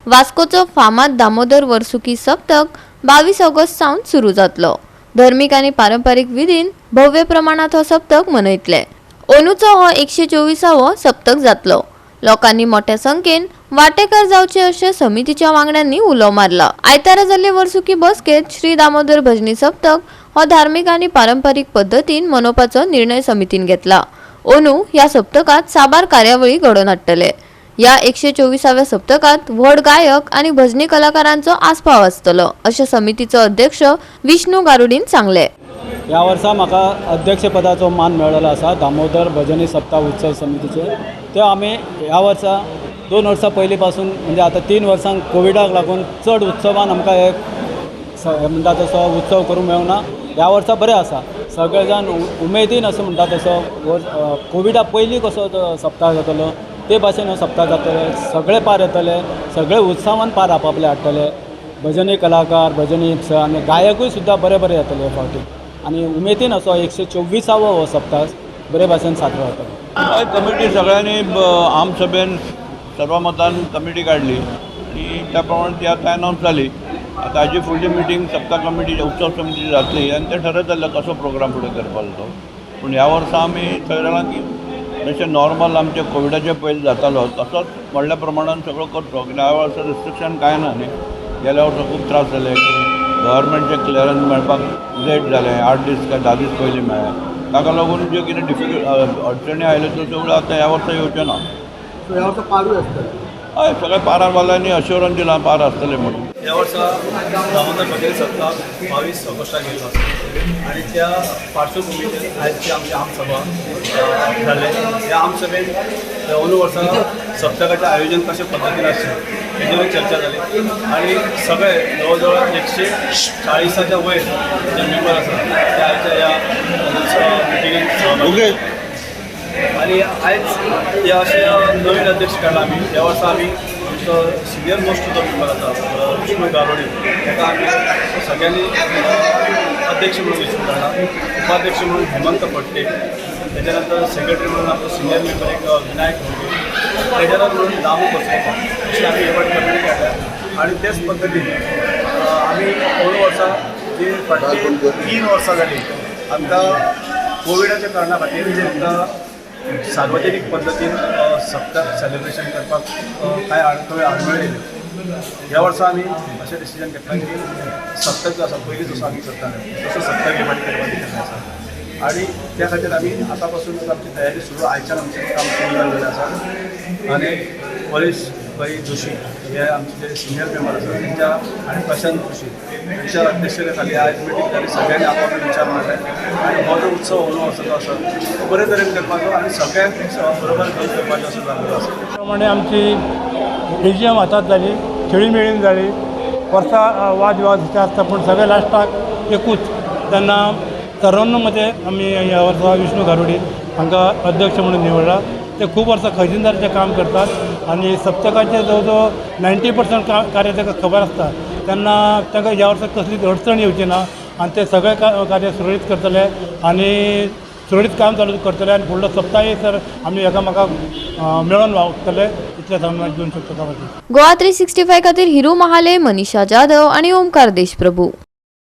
वास्कोचो फामाद दामोदर वर्सुकी सप्तक 22 ऑगस्ट सावन सुरू जातलो. धर्मीक आनी पारंपारीक विधीन भव्य प्रमाणात हो सप्तक मनयतले. अंदूचो हो 124वो सप्तक जातलो. लोकांनी मोठ्या संख्येन वांटेकार जावचे अशें समितीच्या वांगड्यांनी उलो मारला. आयतारा जाल्ले वर्सुकी बसकेत श्री दामोदर भजनी सप्तक हो धार्मीक आनी पारंपारीक पद्दतीन मनोवपाचो निर्णय समितीन घेतला. अंदू ह्या सप्तकात साबार कार्यावळी घडोवन हाडटले. ह्या 124व्या सप्तकात व्हड गायक आनी भजनी कलाकारांचो आस्पाव आसतलो, अशें समितीचो अध्यक्ष विष्णू गारुडीन सांगले. ह्या वर्सा म्हाका अध्यक्षपदाचो मान मेळ्ळेलो आसा दामोदर भजनी सप्ता उत्सव समितीचेर. त्यो आमी ह्या वर्सा 2 वर्सां पयलीं पासून, म्हणजे आतां 3 वर्सांक कोविडाक लागून चड उत्सवान आमकां हे म्हणटा तसो उत्सव करूंक मेळना. ह्या वर्सा बरें आसा, सगळे जाण उमेदीन असो म्हणटा तसो कोविडा पयलीं कसो तो सप्ता जातालो ते भाशेन हो सप्ता जातलो. सगळे पार येतले, सगळे उत्सवान पार आपापले हाडटले. भजनी कलाकार, भजनी आनी गायकूय सुद्दां बरे बरे येतले हे फावटी आनी उमेदीन असो 124वो हो सप्ता बरे भाशेन साजरो जातलो. हय, कमिटी सगळ्यांनी आमसभेन सर्वमतान कमिटी काडली आनी त्या प्रमाणे ती आतां अनावन्स जाली. आतां हाजी फुडली मिटींग सप्ता कमिटी, उत्सव समिती जातली आनी तें ठरयतले कसो प्रोग्राम फुडें करपाचो तो. पूण ह्या वर्सा आमी थरयलां की जशें नॉर्मल आमचे कोविडाचे पयलीं जातालो तसोच व्हडल्या प्रमाणान सगळो करचो, कित्याक ह्या वर्सा रिस्ट्रिक्शन कांय ना न्ही. गेल्या वर्सा खूब त्रास जाले की गव्हर्मेंटचें क्लियरन्स मेळपाक लेट जालें, 8 दीस काय 10 दीस पयलीं मेळ्ळें. ताका लागून ज्यो कितें डिफिकल्ट अडचणी आयल्यो त्यो सगळ्यो आतां ह्या वर्सा येवच्यो ना. सो ह्या वर्सा पारूय आसतले? हय, सगळ्या पारावाल्यांनी अश्योरन्स दिलां पार आसतलें म्हणून. ह्या वर्सा दामोदर भजनी सप्ता 22 ऑगस्टाक येयलो आसा आनी त्या पार्श्वभुमीचेर आयची आमची आमसभा जाले. ह्या आमसभेन अंदू वर्सा सप्तकाचें आयोजन कशें पद्दतीन आसचें हेजेर चर्चा जाली आनी सगळे जवळ जवळ 140च्या वयर जे मेंबर आसा ते आयच्या ह्या मिटिंगेन सहभागी. आणि आयज हे अशे नवीन अध्यक्ष काडला आमी. ह्या वर्सा आमी आमचो सिनियर मोस्ट जो मेंबर आसा विष्णू गारोडी, ताका आमी सगळ्यांनी अध्यक्ष म्हणून वेंचून काडला. उपाध्यक्ष म्हणून हेमंत फडते, त्याच्या नंतर सेक्रेटरी म्हणून आमचो सिनियर मेंबर एक विनायक होंडे, ट्रेजरर म्हणून दामू कोसळकर, अशी आमी इव्हंट कमिटी काडल्या. आणि तेच पद्दतीन आमी अंदू वर्सा जी फाटली 3 वर्सां जाली आमकां कोविडाच्या कारणा खातीर आमकां सार्वजनीक पद्दतीन सप्तक सेलिब्रेशन करपाक कांय आडखळ आडमेळी येयल्यो, ह्या वर्सा आमी अशें डिसिजन घेतलां की सप्तक जो आसा, पयलीं जसो आमी करताले तसो सप्तक हे फावटी करपाचें केल्लें आसा आनी त्या खातीर आमी आतां पासूनच आमची तयारी सुरू. आयच्यान आमचें काम सुरू जाल्लें आसा आनी परेश भाई जोशी हे आमचे जे सिनियर मेंबर आसा तेंच्या आनी प्रशांत जोशी हेंच्या अध्यक्षतेखाली आयज मिटींग जाली. सगळ्यांनी आपापले विचार मांडले आनी हो जो उत्सव अंदू वर्साचो आसा तो बरे तरेन करपाचो आनी सगळ्यांक बरोबर घेवन करपाचो असो जाल्लो आसा. प्रमाणे आमची एजीएम हातात जाली, खेळी जाली. वर्सा वादविवाद अशें आसता, पूण सगळे लास्टाक एकूच. तेन्ना सर्वानुमते आमी ह्या वर्सा विष्णू गारुडी हांकां अध्यक्ष म्हणून निवडला. ते खूब वर्सां खजिनदाराचें काम करतात आनी सप्तकाचें जवळ जवळ 90% कार्य ताका खबर आसता. तेन्ना तांकां ह्या वर्सा कसलीच अडचण येवची ना आनी ते सगळे कार्य सुरळीत करतले आनी सुरळीत काम चालू करतले आनी फुडलो सप्ताही सर आमी एकामेकाक मेळोन वावुरतले, इतलें सांगून 2 शब्द. गोवा 365 खातीर हिरू महाले, मनीषा जाधव आणि ओमकार देशप्रभू.